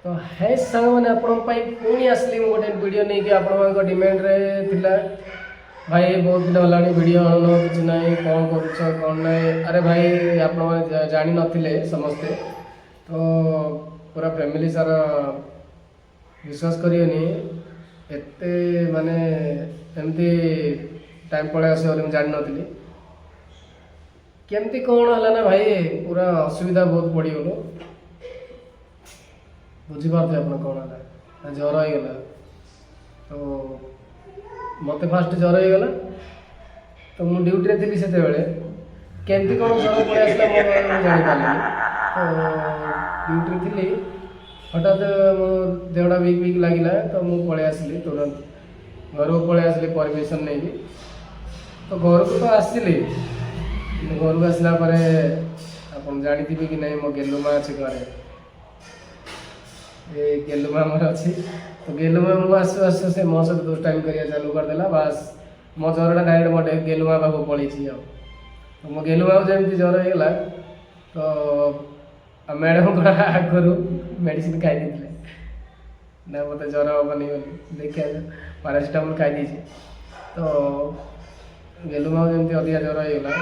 ତ ହେ ସାଙ୍ଗମାନେ, ଆପଣଙ୍କ ପାଇଁ ପୁଣି ଆସିଲି ମୁଁ ଗୋଟେ ଭିଡ଼ିଓ ନେଇକି। ଆପଣମାନଙ୍କ ଡିମାଣ୍ଡରେ ଥିଲା, ଭାଇ ବହୁତ ଦିନ ହେଲାଣି ଭିଡ଼ିଓ ଆଣୁନ, କିଛି ନାହିଁ, କ'ଣ କରୁଛ କ'ଣ ନାହିଁ। ଆରେ ଭାଇ, ଆପଣମାନେ ଜାଣିନଥିଲେ ସମସ୍ତେ ତ ପୁରା ଫ୍ୟାମିଲି ସାରା, ବିଶ୍ୱାସ କରିବେନି, ଏତେ ମାନେ ଏମିତି ଟାଇମ୍ ପଳେଇ ଆସିବ ବୋଲି ମୁଁ ଜାଣିନଥିଲି। କେମିତି କ'ଣ ହେଲା ନା ଭାଇ, ପୁରା ଅସୁବିଧା ବହୁତ ପଡ଼ିଗଲୁ। ବୁଝିପାରୁଥିବେ ଆପଣ କ'ଣ ହେଲା ନା, ଜ୍ୱର ହେଇଗଲା। ତ ମୋତେ ଫାଷ୍ଟ ଜ୍ୱର ହେଇଗଲା। ତ ମୁଁ ଡ୍ୟୁଟିରେ ଥିଲି ସେତେବେଳେ। କେମିତି କ'ଣ ଜ୍ୱର ପଳେଇ ଆସିଲା ମୁଁ ଜାଣିପାରିଲିନି। ତ ଡ୍ୟୁଟିରେ ଥିଲି, ହଠାତ୍ ମୋ ଦେହଟା ୱିକ୍ ୱିକ୍ ଲାଗିଲା। ତ ମୁଁ ପଳେଇ ଆସିଲି, ତୁରନ୍ତ ଘରକୁ ପଳେଇ ଆସିଲି ପରମିସନ୍ ନେଇକି। ତ ଘରକୁ ତ ଆସିଲି, କିନ୍ତୁ ଘରକୁ ଆସିଲା ପରେ ଆପଣ ଜାଣିଥିବେ କି ନାହିଁ, ମୋ ଗେଲୁମା ଅଛି ଘରେ। ଏ ଗେଲୁମା ଆମର ଅଛି। ତ ଗେଲୁମା ମୁଁ ଆସୁ ଆସୁ ସେ ମୋ ସହିତ ଦୁଷ୍ଟାମି କରିବା ଚାଲୁ କରିଦେଲା। ବାସ୍, ମୋ ଜ୍ୱରଟା ଡାଇରେକ୍ଟ ମୋ ଗେଲୁମା ପାଖକୁ ପଳେଇଛି। ଆଉ ତ ମୋ ଗେଲୁମାକୁ ଯେମିତି ଜ୍ୱର ହେଇଗଲା, ତ ମ୍ୟାଡ଼ାମ୍ କ'ଣ ଆଗରୁ ମେଡ଼ିସିନ ଖାଇ ଦେଇଥିଲେ ନା, ମୋତେ ଜ୍ୱର ହେବନି ବୋଲି। ଦେଖିବା, ପାରାସିଟାମଲ୍ ଖାଇ ଦେଇଛି। ତ ଗେଲୁମାକୁ ଯେମିତି ଅଧିକା ଜ୍ୱର ହେଇଗଲା,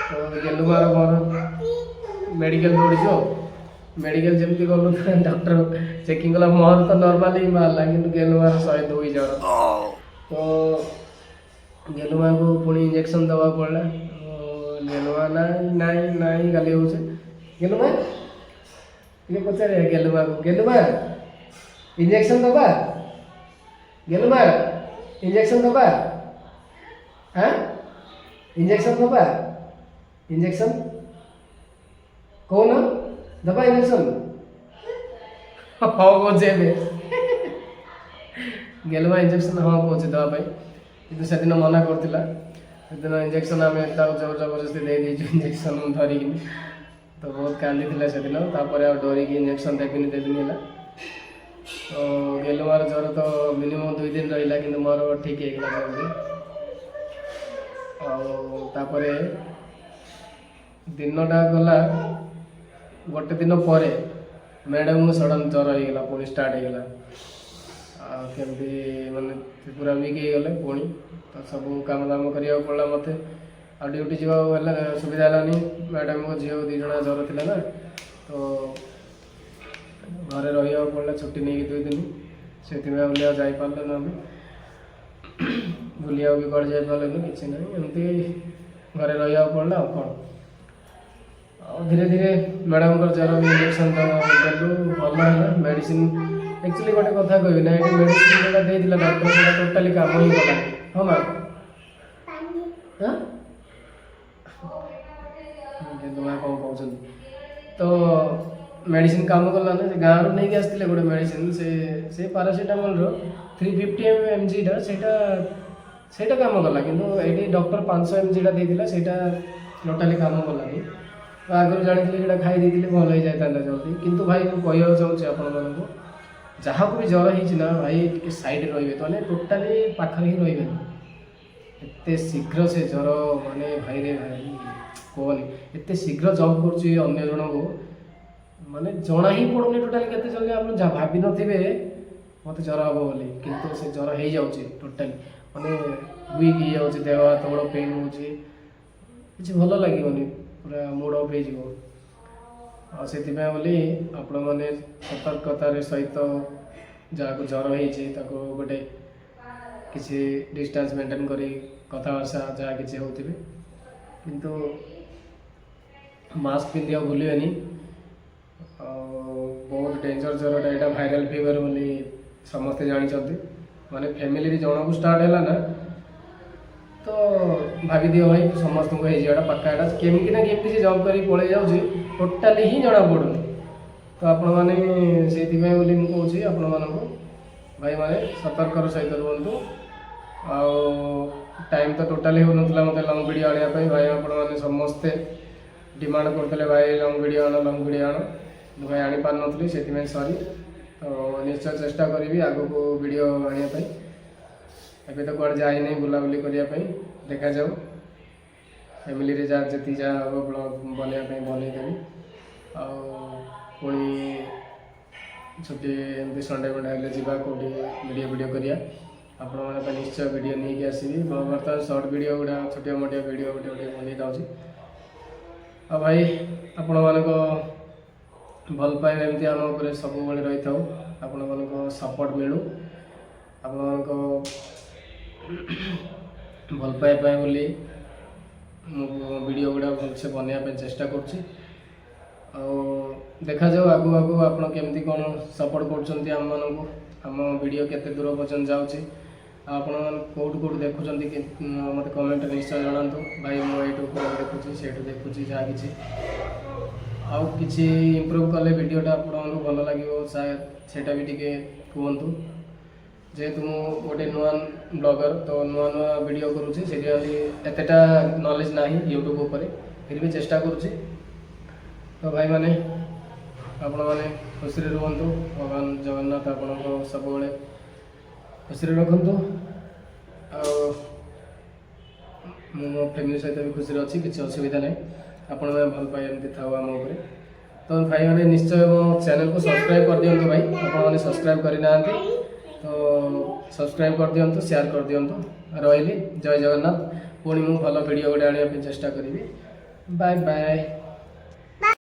ତ ଗେଲୁମାର ମୋର ମେଡ଼ିକାଲ ଦୌଡ଼ିଛୁ। ଆଉ ମେଡ଼ିକାଲ ଯେମିତି ଗଲୁ, ଡକ୍ଟର ଚେକିଂ କଲା। ମୋର ତ ନର୍ମାଲି ହିଁ ବାହାରିଲା, କିନ୍ତୁ ଗେଲୁମାର 102 ଜ୍ୱର। ତ ଗେଲୁମାକୁ ପୁଣି ଇଞ୍ଜେକ୍ସନ୍ ଦେବାକୁ ପଡ଼ିଲା। ଗେଲୁମା ନାଇଁ ନାଇଁ ନାଇଁ ଗାଲି ହେଉଛି। ଗେଲୁମା ଟିକେ ପଚାରେ ଗେଲୁମାକୁ, ଗେଲୁମା, ଇଞ୍ଜେକ୍ସନ୍ ଦେବା? ଗେଲୁମା, ଇଞ୍ଜେକ୍ସନ୍ ଦେବା? ହାଁ, ଇଞ୍ଜେକ୍ସନ୍ ଦେବା? ଇଞ୍ଜେକ୍ସନ୍ କହୁନ, ଦେବା ଇଞ୍ଜେକ୍ସନ୍? ହଁ କହୁଛି ଏବେ ଗେଲୁମା। ଇଞ୍ଜେକ୍ସନ୍ ହଁ କହୁଛି ଦେବା ପାଇଁ, କିନ୍ତୁ ସେଦିନ ମନା କରୁଥିଲା। ସେଦିନ ଇଞ୍ଜେକ୍ସନ୍ ଆମେ ତାକୁ ଜୋର ଜବରଦସ୍ତି ଦେଇ ଦେଇଛୁ ଇଞ୍ଜେକ୍ସନ୍ ଧରିକିନି। ତ ବହୁତ କାନ୍ଦିଥିଲା ସେଦିନ। ତାପରେ ଆଉ ଡରିକି ଇଞ୍ଜେକ୍ସନ୍ ଦେବିନି ଦେବିନି ହେଲା। ତ ଗେଲୁମାର ଜ୍ୱର ତ ମିନିମମ୍ 2 ଦିନ ରହିଲା, କିନ୍ତୁ ମୋର ଠିକ୍ ହେଇଗଲା ଜଲ୍ଦି। ଆଉ ତାପରେ ଦିନଟା ଗଲା। ଗୋଟେ ଦିନ ପରେ ମ୍ୟାଡ଼ାମଙ୍କୁ ସଡ଼ନ୍ ଜ୍ୱର ହେଇଗଲା, ପୁଣି ଷ୍ଟାର୍ଟ ହେଇଗଲା। ଆଉ କେମିତି ମାନେ ସେ ପୁରା ୱିକ୍ ହେଇଗଲେ ପୁଣି। ତ ସବୁ କାମ ଦାମ କରିବାକୁ ପଡ଼ିଲା ମୋତେ। ଆଉ ଡ୍ୟୁଟି ଯିବାକୁ ହେଲା ସୁବିଧା ହେଲାନି। ମ୍ୟାଡ଼ାମଙ୍କ ଝିଅ ଦୁଇ ଜଣ ଜ୍ୱର ଥିଲା ନା, ତ ଘରେ ରହିବାକୁ ପଡ଼ିଲା ଛୁଟି ନେଇକି 2 ଦିନ। ସେଥିପାଇଁ ବୋଲି ଆଉ ଯାଇପାରିଲୁନି ଆମେ ବୁଲିବାକୁ ବି, କୁଆଡ଼େ ଯାଇପାରିଲୁନି, କିଛି ନାହିଁ। ଏମିତି ଘରେ ରହିବାକୁ ପଡ଼ିଲା, ଆଉ କ'ଣ। ଆଉ ଧୀରେ ଧୀରେ ମ୍ୟାଡ଼ାମଙ୍କର ଜ୍ୱର ବି ଇଞ୍ଜେକ୍ସନ୍ ଦେଲୁ, ଭଲ ହେଲା। ମେଡ଼ିସିନ ଆକ୍ଚୁଆଲି ଗୋଟେ କଥା କହିବି ନା, ଏଠି ମେଡ଼ିସିନ ଯେଉଁଟା ଦେଇଥିଲା ଡକ୍ଟର, ସେଇଟା ଟୋଟାଲି କାମ ହିଁ କଲାନି। ହଁ ମା, ହଁ କିନ୍ତୁ ମା କ'ଣ କହୁଛନ୍ତି? ତ ମେଡ଼ିସିନ କାମ କଲାନି। ସେ ଗାଁରୁ ନେଇକି ଆସିଥିଲେ ଗୋଟେ ମେଡ଼ିସିନ, ସେ ପାରାସିଟାମଲ୍ର 350 ଏମ୍ଜିଟା, ସେଇଟା କାମ କଲା। କିନ୍ତୁ ଏଇଠି ଡକ୍ଟର 500 ଏମ୍ଜିଟା ଦେଇଥିଲା, ସେଇଟା ଟୋଟାଲି କାମ କଲାନି। ତ ଆଗରୁ ଜାଣିଥିଲି, ସେଇଟା ଖାଇ ଦେଇଥିଲି, ଭଲ ହେଇଯାଇଥାନ୍ତା ଜଲ୍ଦି। କିନ୍ତୁ ଭାଇ, ମୁଁ କହିବାକୁ ଚାହୁଁଛି ଆପଣମାନଙ୍କୁ, ଯାହାକୁ ବି ଜ୍ୱର ହେଇଛି ନା ଭାଇ, ଟିକେ ସାଇଡ଼ରେ ରହିବେ, ତ ମାନେ ଟୋଟାଲି ପାଖରେ ହିଁ ରହିବେନି। ଏତେ ଶୀଘ୍ର ସେ ଜ୍ୱର, ମାନେ ଭାଇରେ ଭାଇ କୁହନି, ଏତେ ଶୀଘ୍ର ଜମ୍ପ କରୁଛି ଅନ୍ୟ ଜଣଙ୍କୁ, ମାନେ ଜଣା ହିଁ ପଡ଼ୁନି ଟୋଟାଲି କେତେ ଜଲ୍ଦି। ଆପଣ ଯାହା ଭାବିନଥିବେ ମୋତେ ଜ୍ୱର ହେବ ବୋଲି, କିନ୍ତୁ ସେ ଜ୍ୱର ହେଇଯାଉଛି। ଟୋଟାଲି ମାନେ ୱିକ୍ ହେଇଯାଉଛି, ଦେହ ହାତ ଗୋଡ଼ ପେନ୍ ହେଉଛି, କିଛି ଭଲ ଲାଗିବନି, ପୁରା ମୁଡ଼ ଅଫ୍ ହେଇଯିବ। ଆଉ ସେଥିପାଇଁ ବୋଲି ଆପଣମାନେ ସତର୍କତାର ସହିତ ଯାହାକୁ ଜ୍ୱର ହେଇଛି, ତାକୁ ଗୋଟେ କିଛି ଡିଷ୍ଟାନ୍ସ ମେଣ୍ଟେନ୍ କରି କଥାବାର୍ତ୍ତା ଯାହା କିଛି ହେଉଥିବେ, କିନ୍ତୁ ମାସ୍କ ପିନ୍ଧିବାକୁ ଭୁଲିବେନି। ଆଉ ବହୁତ ଡେଞ୍ଜର ଜ୍ୱରଟା ଏଇଟା, ଭାଇରାଲ୍ ଫିଭର ବୋଲି ସମସ୍ତେ ଜାଣିଛନ୍ତି। ମାନେ ଫ୍ୟାମିଲିରେ ଜଣକୁ ଷ୍ଟାର୍ଟ ହେଲା ନା, ତ ଭାବିଦିଅ ଭାଇ, ସମସ୍ତଙ୍କୁ ହେଇଯିବାଟା ପାକ୍କା। ଏଇଟା କେମିତି ନା କେମିତି ସେ ଜମ୍ପ କରିକି ପଳେଇ ଯାଉଛି, ଟୋଟାଲି ହିଁ ଜଣା ପଡ଼ୁନି। ତ ଆପଣମାନେ ସେଇଥିପାଇଁ ବୋଲି ମୁଁ କହୁଛି ଆପଣମାନଙ୍କୁ, ଭାଇମାନେ ସତର୍କର ସହିତ ରୁହନ୍ତୁ। ଆଉ ଟାଇମ୍ ତ ଟୋଟାଲି ହେଉନଥିଲା ମୋତେ ଲଙ୍ଗ୍ ଭିଡ଼ିଓ ଆଣିବା ପାଇଁ। ଭାଇ, ଆପଣମାନେ ସମସ୍ତେ ଡିମାଣ୍ଡ କରୁଥିଲେ, ଭାଇ ଲଙ୍ଗ୍ ଭିଡ଼ିଓ ଆଣ, ଲଙ୍ଗ୍ ଭିଡ଼ିଓ ଆଣ। କିନ୍ତୁ ଭାଇ, ଆଣିପାରିନଥିଲି, ସେଥିପାଇଁ ସରି। ତ ନିଶ୍ଚୟ ଚେଷ୍ଟା କରିବି ଆଗକୁ ଭିଡ଼ିଓ ଆଣିବା ପାଇଁ। ଏବେ ତ କୁଆଡ଼େ ଯାଇନି ବୁଲାବୁଲି କରିବା ପାଇଁ। ଦେଖାଯାଉ, ଫ୍ୟାମିଲିରେ ଯାହା ଯେତିକି ଯାହା ହେବ ବ୍ଲଗ୍ ବନେଇବା ପାଇଁ ବନେଇଦେବି। ଆଉ ପୁଣି ଛୁଟି ଏମିତି ସଣ୍ଡେ ଫଣ୍ଡେ ହେଲେ ଯିବା, କେଉଁଠି ଭିଡ଼ିଓ ଭିଡ଼ିଓ କରିବା। ଆପଣମାନଙ୍କ ପାଇଁ ନିଶ୍ଚୟ ଭିଡ଼ିଓ ନେଇକି ଆସିବି। ବର୍ତ୍ତମାନ ସର୍ଟ ଭିଡ଼ିଓ ଗୁଡ଼ା, ଛୋଟିଆ ମୋଟିଆ ଭିଡ଼ିଓ ଗୋଟେ ଗୋଟେ ବନେଇ ଯାଉଛି। ଆଉ ଭାଇ, ଆପଣମାନଙ୍କ ଭଲ ପାଇବା ଏମିତି ଆମ ଉପରେ ସବୁବେଳେ ରହିଥାଉ, ଆପଣମାନଙ୍କ ସପୋର୍ଟ ମିଳୁ। ଆପଣମାନଙ୍କ ଭଲ ପାଇବା ପାଇଁ ବୋଲି ମୁଁ ଭିଡ଼ିଓ ଗୁଡ଼ା ଭଲସେ ବନେଇବା ପାଇଁ ଚେଷ୍ଟା କରୁଛି। ଆଉ ଦେଖାଯାଉ ଆଗକୁ ଆଗକୁ ଆପଣ କେମିତି କ'ଣ ସପୋର୍ଟ କରୁଛନ୍ତି ଆମମାନଙ୍କୁ, ଆମ ଭିଡ଼ିଓ କେତେ ଦୂର ପର୍ଯ୍ୟନ୍ତ ଯାଉଛି। ଆଉ ଆପଣମାନେ କେଉଁଠୁ କେଉଁଠୁ ଦେଖୁଛନ୍ତି କି ମୋତେ କମେଣ୍ଟରେ ନିଶ୍ଚୟ ଜଣାନ୍ତୁ। ଭାଇ, ମୁଁ ଏଇଠୁ ଦେଖୁଛି, ସେଇଠୁ ଦେଖୁଛି, ଯାହା କିଛି ଆଉ କିଛି ଇମ୍ପ୍ରୁଭ୍ କଲେ ଭିଡ଼ିଓଟା ଆପଣମାନଙ୍କୁ ଭଲ ଲାଗିବ ସାୟଦ, ସେଇଟା ବି ଟିକେ କୁହନ୍ତୁ। ଯେହେତୁ ମୁଁ ଗୋଟେ ନୂଆ ବ୍ଲଗର୍, ତ ନୂଆ ନୂଆ ଭିଡ଼ିଓ କରୁଛି, ସେଥିପାଇଁ ଏତେଟା ନଲେଜ୍ ନାହିଁ ୟୁଟ୍ୟୁବ୍ ଉପରେ। ଫିର୍ ବି ଚେଷ୍ଟା କରୁଛି। ତ ଭାଇମାନେ, ଆପଣମାନେ ଖୁସିରେ ରୁହନ୍ତୁ। ଭଗବାନ ଜଗନ୍ନାଥ ଆପଣଙ୍କୁ ସବୁବେଳେ ଖୁସିରେ ରଖନ୍ତୁ। ଆଉ ମୁଁ ମୋ ଫ୍ୟାମିଲି ସହିତ ବି ଖୁସିରେ ଅଛି, କିଛି ଅସୁବିଧା ନାହିଁ। ଆପଣମାନେ ଭଲ ପାଇ ଏମିତି ଥାଉ ଆମ ଉପରେ। ତ ଭାଇମାନେ, ନିଶ୍ଚୟ ମୋ ଚ୍ୟାନେଲକୁ ସବସ୍କ୍ରାଇବ୍ କରିଦିଅନ୍ତୁ। ଭାଇ, ଆପଣମାନେ ସବସ୍କ୍ରାଇବ୍ କରିନାହାନ୍ତି ତ ସବସ୍କ୍ରାଇବ୍ କରିଦିଅନ୍ତୁ, ସେୟାର କରିଦିଅନ୍ତୁ। ରହିଲି, ଜୟ ଜଗନ୍ନାଥ। ପୁଣି ମୁଁ ଭଲ ଭିଡ଼ିଓ ଗୋଟେ ଆଣିବା ପାଇଁ ଚେଷ୍ଟା କରିବି। Bye bye.